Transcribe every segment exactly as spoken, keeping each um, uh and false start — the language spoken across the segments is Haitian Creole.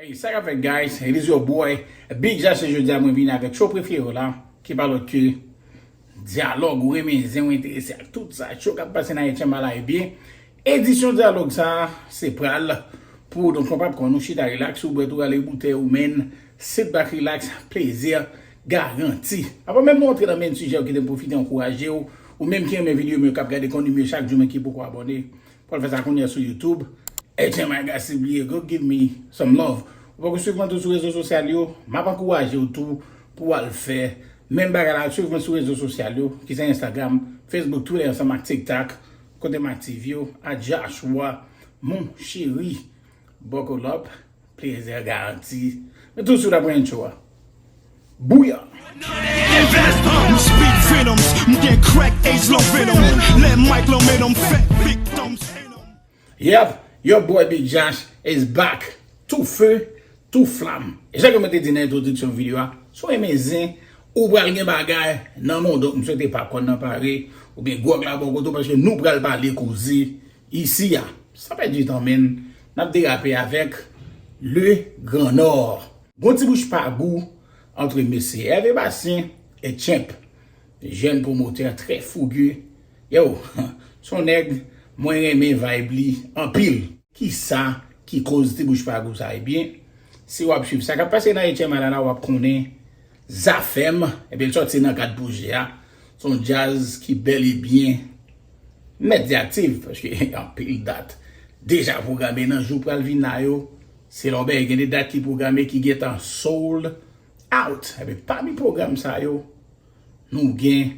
Hey, sa k ap fèt, guys? It is your boy Big Jah. Se jodi a mwen vini avèk show prefere w la, ki pa lòt ke dyalòg ou renmen, zen ou enterese ak tout sa cho k ap pase nan Haiti an la, ebyen, edisyon dyalòg sa a, se pral pou ou. Donk, konpa, konn ou chita relax, ou bwè tou, rale boutèy ou, men sit back, relax, plezi garanti. Avan menm nou antre nan menm sijè, ou kite m pwofite ankouraje w, ou menm ki renmen videyo m yo, k ap gade kontni m yo chak jou, men ki poko abòne, pou al fè sa kounye a sou YouTube. H M I Guys, bliye, go give me some love. Ou poko swiv mwen tou sou rezo sosyal yo, m ap ankouraje w tou pou w al fè menm bagay la, swiv mwen sou rezo sosyal yo, ki se Instagram, Facebook, Twitter, ansanm ak TikTok, kote m aktif yo, at Joshua, mon chéri, buckle up, plezi garanti. Men tou sou la pran intro a. Bouya! M speak venoms, m gen crack ace lan venom. Lè mic lan men m fè victims. Yep, your boy Big Josh is back. Tou fe, tou flam. E jan ke mwen te di nan entwodiksyon videyo a, si w renmen zen, ou pral gen bagay nan men w. Donk, m swete popcorn nan pare, oubyen gwòg la bò kote w, paske nou pral pale koze isi a. San pèdi tan, men, n ap derape avèk Le Grand Nord. Gon ti bouch pa gou antre mesye Hervé Bastien e Champ, jèn pwomotè trè fouge. Yo, se yon nèg mwen renmen vibe li anpil. Kisa ki koz ti bouch pa gou sa? Ebyen, si w ap swiv sa k ap pase nan H M I la, w ap konnen Zafèm, ebyen, l sòti nan kad pwojè a. Se yon djaz ki bèl e byen medyatif, paske anpil dat deja pwograme nan jou pral vin la yo. Se lè w bèy gen de dat ki pwograme ki gentan sold out. Ebyen, pami pwogram sa yo, nou gen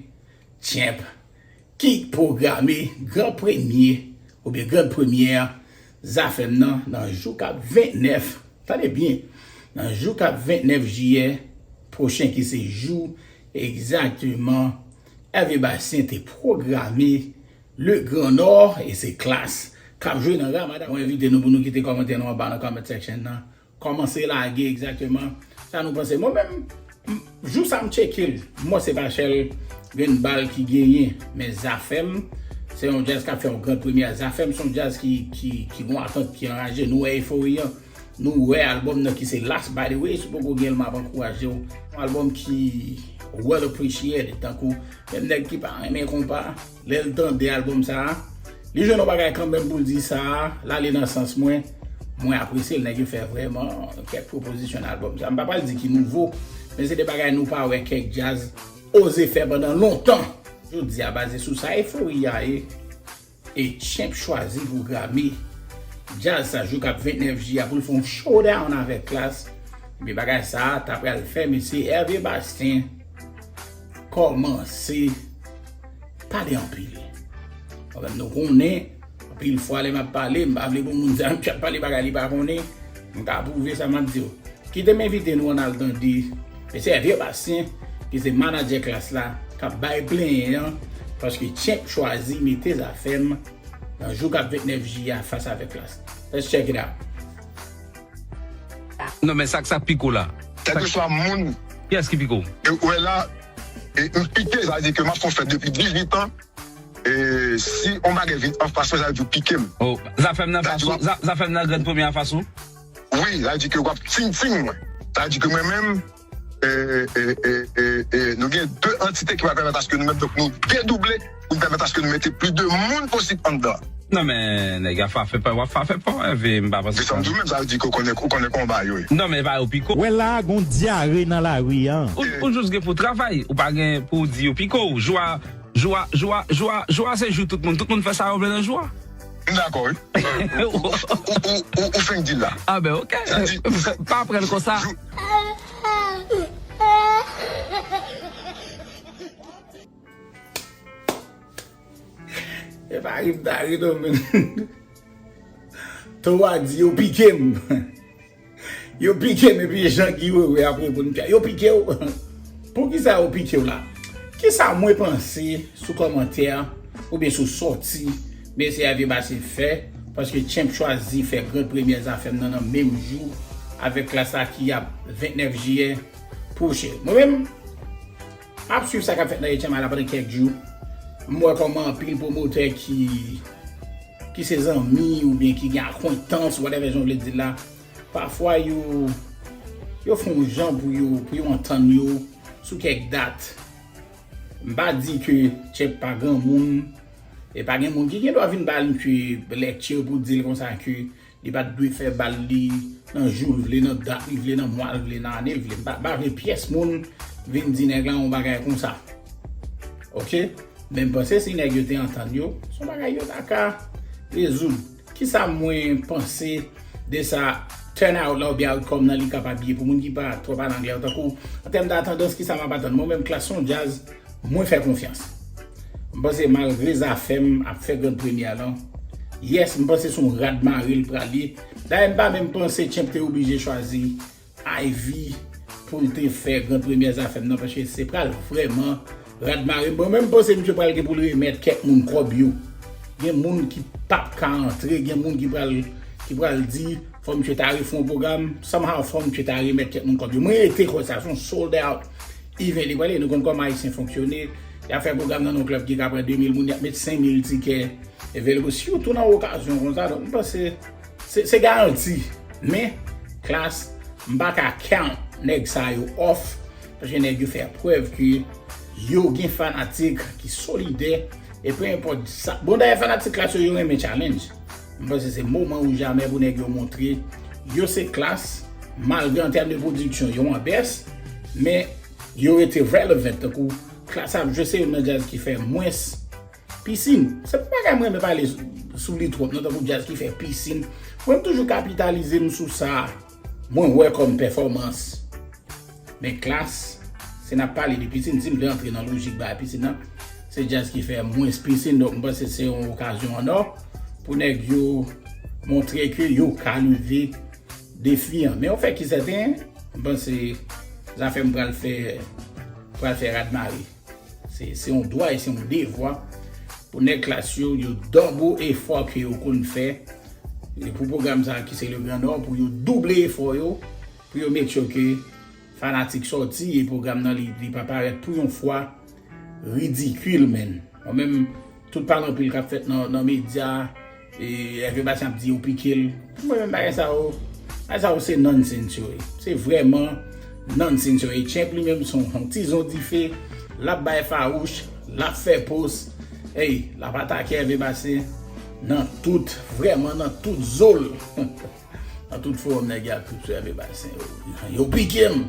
Champ ki pwograme gran premye oubyen gran premyè Zafèm nan, nan jou k ap vennèf, tande byen, nan jou k ap vennèf jiyè pwochen, ki se jou egzakteman Hervé Bastien te pwograme Le Grand Nord, e se Klass k ap jwe nan Ramadan. Mwen envite nou pou nou kite kòmantè nou anba nan comment section nan. Kòmanse lage egzakteman sa nou panse. Mwen menm, m- jou sa m tcheke l, m wè se pa sèl grenn bal ki genyen, men Zafèm, se yon djaz k ap fè yon gran premyè. Zafèm se yon djaz ki, ki, ki gon atant, ki anraje. Nou wè efori an, nou wè albòm nan ki se Last, by the way, si w poko gen l, m ap ankouraje w. Yon albòm ki well appreciated, tankou menm nèg ki pa renmen konpa, lè l tande albòm sa a, li jwenn yon bagay kanmenm pou l di sa a, l ale nan sans mwen, mwen apresye l, nèg yo fè vrèman kèk pwopozisyon nan albòm sa a. M pa pral di ki nouvo, men se de bagay nou pa wè kèk djaz oze fè pandan lontan. Jodi a, baze sou sa efori a ye, e Champ chwazi pwograme djaz sa jou k ap vennèf jiyè pou l fè yon showdown avèk Klass. Ebyen, bagay sa a ta pral fè mesye Hervé Bastien kòmanse pale anpil. Mwen menm, nou konnen, anpil fwa lè m ap pale, m pa vle pou moun di a m ap pale bagay li pa konnen, m ka pwouve sa m ap di w. Kite m envite nou ann al tande mesye Hervé Bastien, ki se manadjè Klass la, k ap bay plenyen an, paske Champ chwazi mete Zafèm nan jou k ap vennèf jiyè a fas avèk Klass. Let's check it out. Non, men sa k sa k piko la? Kèlkeswa moun, kiyès ki piko? E, ou wè la, e, m pike, sa vle di ke m ap fè yon fèt depi dizuit an. E, si on bagay vin anfas mwen, sa vle di w pike m. Oh, Zafèm nan fas ou? Za- Zafèm nan grenn premye anfas ou? Wi, sa vle di ke w ap ting ting mwen. Sa vle di ke mwen menm, e, e, e, e, e, nou gen de antite ki pral pèmèt aske nou menm, donk, nou dedouble pou n pèmèt aske nou mete plis de moun posib anndan. Non, men, nèg, w ap fè pa, w ap fè pa, Hervé, m pa panse sa. Se sa m di w menm, sa vle di ke w konnen, ou konnen kòman bagay yo ye. Non, men pa yo piko. Wè la, gon dyare nan lari a. Ou, ou jis gen pou travay, ou pa gen pou di yo piko w. Jou a, jou a, jou a, jou a, jou a, se jou tout moun. Tout moun fè sa yo vle nan jou a. M dakò, wi. Ou, ou, ou, ou, ou, ou fin di l la. Ah ben, ok. Sa di, pa pran l konsa. Jou- E pa ri m ta ri non, men. Twa di yo pike m. Yo pike m epi Jean Guy Wewe ap reponn pya. Yo pike w? Poukisa yo pike w la? Kisa mwen panse sou kòmantè oubyen sou sòti mesye Hervé Bastien fè, paske Champ chwazi fè gran premyè Zafèm nan nan menm jou avèk Klass la ki ap vennèf jiyè pwochen? Mwen menm, m ap swiv sa k ap fèt nan H M I la pandan kèk jou. M wè kòman anpil pwomotè ki, ki se zanmi oubyen ki gen akwentans, whatever jan w vle di l la, pafwa yo, yo fè yon jan pou yo, pou yo antann yo sou kèk dat. M pa di ke Champ pa granmoun, e pa gen moun ki gen dwa vin ba l misye lèkti pou di l konsa ke li pa t dwe fè bal li nan jou l vle, nan dat li vle, nan mwa l vle, nan ane l vle. M pa, m pa vle pyès moun vin di nèg la yon bagay konsa. Oke? Men m panse si nèg yo te antann yo, se yon bagay yo ta ka rezoud. Kisa mwen panse de sa turnout la oubyen outcome nan li kapab ye pou moun ki pa twò pale anglè yo? Tankou, an tèm de tandans, kisa m ap atann? Mwen menm, Klass se yon djaz mwen fè konfyans. M panse malgre Zafèm ap fè grann premyè lan, yes, m panse se yon rad mare l pral ye. Dayè, m pa menm panse Champ te oblije chwazi Ivy pou l te fè grann premyè Zafèm nan, paske se pral vrèman rad mare. Mwen menm, m panse misye pral gen pou l remèt kèk moun kòb yo. Gen moun ki p ap ka antre, gen moun ki pral, ki pral di fò misye ta refè yon pwogram, somehow fò misye ta remèt kèk moun kòb yo. Mwen rete kwè sa, se yon sold out event li pral ye. Nou konn kòman Ayisyen fonksyone, y ap fè pwogram nan yon klèb ki ka pran de mil moun, y ap met senk mil tikè available, sitou nan okazyon konsa. Donk, m panse se, se garanti. Men, Klass, m pa ka count nèg sa yo off, paske nèg yo fè prèv ke yo gen fanatik ki solidè, e pe enpòt sa. Bon, dayè, fanatik Klass yo, yo renmen challenge. M panse se moman ou jamè pou nèg yo montre yo se Klass, malgre an tèm de pwodiksyon, yo an bès, men yo rete relevant, tankou Klass ap jwe, se youn nan djaz ki fè mwens pisin. Se pa bagay mwen renmen pale sou, sou li twòp, non, tankou djaz ki fè pisin. Mwen, m toujou kapitalize m sou sa mwen wè kòm pèfòmans. Men Klass, si n ap pale de pisin, si m vle antre nan lojik bagay pisin nan, se djaz ki fè mwens pisin. Donk, m panse se yon okazyon an ò pou nèg yo montre ke yo ka leve defi an. Men yon fèt ki sèten, m panse Zafèm pral fè, pral fè rad mare. Se, se yon dwa e se yon devwa pou nèg Klass yo, yo double efò ke yo konn fè, e pou pwogram sa ki se Le Grand Nord, pou yo double efò yo, pou yo make sure ke fanatik sòti e pwogram nan li, li pa parèt pou yon fwa ridikil, man. Mwen menm, tout pale anpil k ap fèt nan, nan medya, e Hervé Bastien ap di yo pike l. Mwen menm, bagay sa yo, bagay sa yo se nonsense yo ye. Se vrèman nonsense yo ye. Champ li menm se yon, yon tizon dife, l ap bay fawouch, l ap fè post, ey, l ap atake Hervé Bastien nan tout, vrèman nan tout zo l. Nan tout fowòm nèg y ap tout sou Hervé Bastien yo. Yo pike m.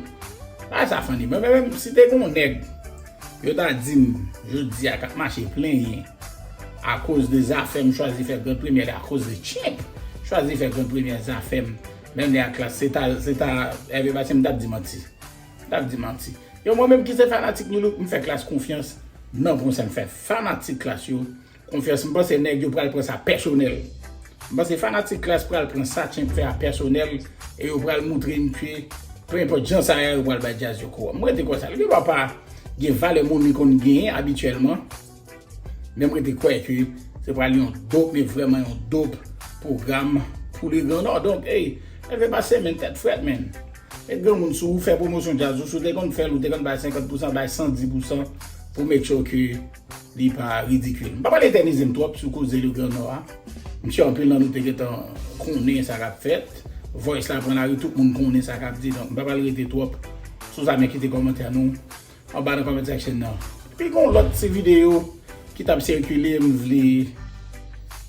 Bagay sa funny. Mwen menm, si te gen yon nèg, yo ta di m, jodi a k ap mache plenyen akoz de Zafèm chwazi fè grann premyè li, akoz de Champ chwazi fè grann premyè Zafèm, menm lè a Klass, se ta, se ta Hervé Bastien, m t ap di manti. M t ap di manti. Yo, mwen menm ki se fanatik Nu Look, m fè Klass konfyans nan pwen sa, m fè fanatik Klass yo konfyans. M panse nèg yo pral pran sa pèsonèl. M panse fanatik Klass pral pran sa Champ fè a pèsonèl e yo pral moutre m ke, pe enpòt jan sa ye, yo pral bay djaz yo kowòm. M rete kwè sa. Li gen dwa pa gen valè moun li konn genyen abityèlman, men m rete kwè ke se pral yon dope, men vrèman yon dope pwogram pou Le Grand Nord. Donk, ey, Hervé Bastien, men tèt frèt, men. Met granmoun sou ou, fè pwomosyon djaz ou, si w te konn fè l, ou te konn bay senkant pousan, bay san di pousan pou make sure ke li pa ridikil. M pa pral etènize m twòp sou koze Le Grand Nord a. M si anpil nan nou te gentan konnen sa k ap fèt. Voice la pran lari, tout moun konnen sa k ap di. Donk, m pa pral rete twòp sou sa, men kite kòmantè nou anba nan comment section nan. Epi gen yon lòt ti videyo ki t ap sikile, m vle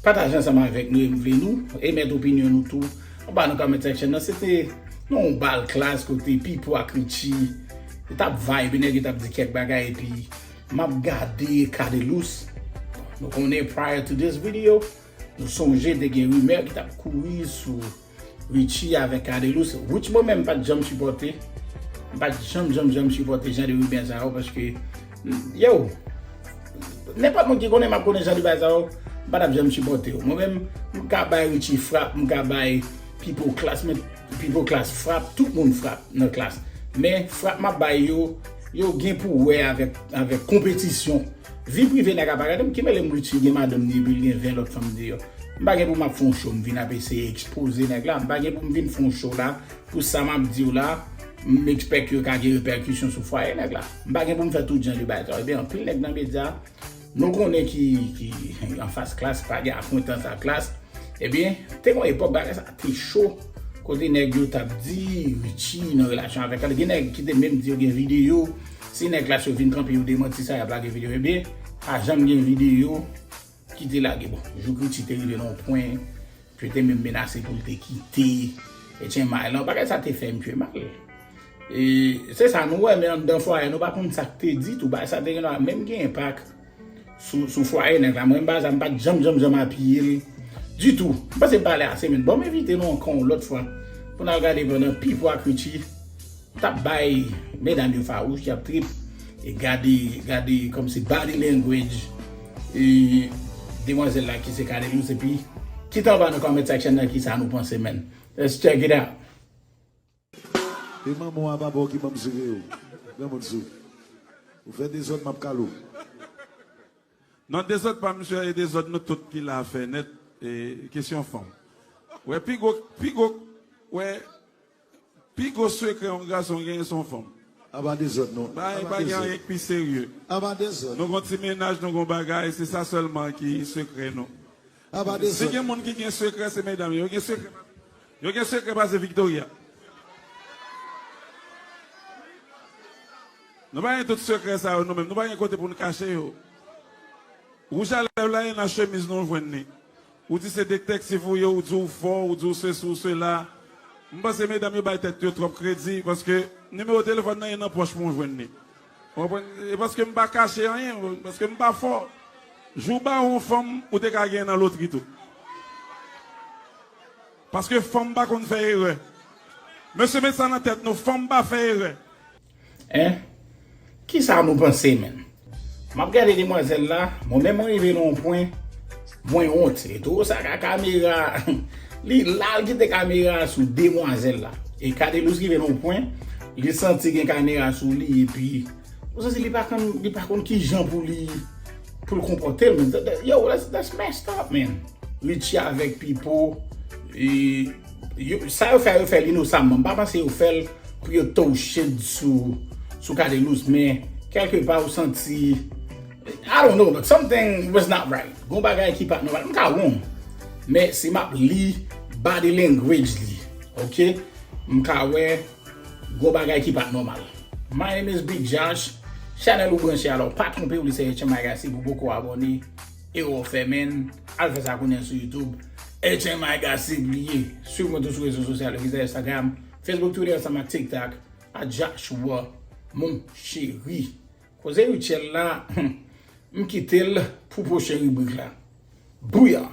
pataje ansanm avèk nou, e m vle nou emèt opinyon nou tou anba nan comment section nan. Se te nan yon bal Klass kote Pipo ak Richie yo t ap vibe, nèg yo t ap di kèk bagay, epi m ap gade Cadelouse. Nou konnen, prior to this video, nou sonje te gen rimè ki t ap kouri sou Richie avèk Cadelouse, which mwen menm m pa t janm sipòte. M pa t janm, janm, janm sipòte jan de rimè sa yo, paske, yo, nenpòt moun ki konnen m ap konnen jan de bagay sa yo, m pa t ap janm sipòte yo. Mwen menm, m ka bay Richie frap, m ka bay Pipo Klass, men Pipo Klass frap, tout moun frap nan Klass. Men frap m ap bay yo, yo gen pou wè avèk, avèk konpetisyon. Vi prive nèg ap gade m, ki mele m Richie gen madanm ni epi l gen ven lòt fanm deyò. M pa gen pou m ap fè yon show, m vin ap eseye ekspoze nèg la. M pa gen pou m vin fè yon show la, pou sa m ap di w la, m expect yo ka gen repèkisyon sou fwaye nèg la. M pa gen pou m fè tout jan de bagay sa yo. Ebyen, anpil nèg nan medya, nou konnen ki, ki anfas Klass, pa gen akwentans ak Klass. Ebyen, te gon epòk bagay sa te cho. Kote nèg yo t ap di Richie nan relasyon avèk Cardi, gen nèg ki te menm di yo gen videyo. Si nèg la yo vin kanpe yo demanti sa, y ap lage videyo. Ebyen, pa janm gen videyo ki te lage. Bon, jouk Richie te rive nan yon pwen, ke te menm menase pou l te kite H M I lan, bagay sa te fè m fè mal. E se sa nou wè, men anndan fwaye nou pa konn sa k te di tou. Bagay sa te gen menm gen enpak sou, sou fwaye nèg la. Mwen, m pa, m pa t janm, janm, janm apiye l ditou. M panse m pale ase, men bon, m envite nou ankò yon lòt fwa pou n al gade pandan Pipo ak Richie t ap bay medam yo fawouch, y ap trip, e gade, gade kòmsi body language e demwazèl la ki se Cardi Luz, epi kite anba nan comment section nan kisa nou panse, man. Let's check it out. E manman w a papa w ki ban m sou yo. Granmoun sou. Ou fè dezòd, m ap kale w. Non, dezòd pa misye e dezòd nou tout ki la fè nèt. E kesyon fanm. Wè, pi gwo, pi gwo, wè, pi gwo sekrè yon gason genyen se yon fanm. Apa dezòd non. Pa, pa gen anyen ki pi serye. Apa dezòd. Nou gon ti mennaj, nou gon bagay, se sa sèlman ki sekrè nou. Apa dezòd. Si gen moun ki gen sekrè, se medam yo. Yo gen sekrè. Yo gen sekrè pase Victoria. Nou pa gen tout sekrè sa yo nou menm. Nou pa gen kote pou nou kache yo. Wouj a lèv la e nan chemiz nou jwenn li. Ou di se detektif ou ye, ou di ou fò, ou di ou sesi, ou sela. M panse medam yo bay tèt yo twòp kredi, paske nimewo telefòn nan e nan pòch mwen jwenn li. Ou konprann? E paske m pa kache anyen, paske m pa fò. Jou w ba yon fanm, ou te ka genyen nan lotri tou. Paske fanm pa konn fè erè. Mesye, met sa nan tèt nou, fanm pa fè erè. Hein? Kisa nou panse, man? M ap gade demwazèl la, mwen menm mwen rive nan yon pwen, mwen wont. E toro sa ka kamera, li la l kite kamera sou demwazèl la. E Cardi Luz rive nan yon pwen, li santi gen kamera sou li, epi ou santi li pa konn, li pa konn kijan pou li, pou l konpòte l, man. Yo, that's, that's messed up, man. Richie avèk Pipo, e, yo, sa yo fè, yo fè l inosamman. M pa panse yo fè l pou yo throw shade sou, sou Cardi Luz, men kèlkepa ou santi, I don't know, but something was not right. Gon bagay ki pa t nòmal. M ka wrong, men si m ap li body language li, ok, m ka wè gon bagay ki pa t nòmal. My name is Big Josh. Chanèl ou branche, alò pa twonpe w, li se H M I Gasi. Pou poko abòne, erè w fè, man. Al fè sa kounye a sou YouTube. H M I Gasi, bliye. Swiv mwen tou sou rezo sosyal yo, ki se Instagram, Facebook, Twitter, ansanm ak TikTok, at Joshua Moncheri. Koze Rutshelle la, m kite l pou pwochen ribrik la. Bouya!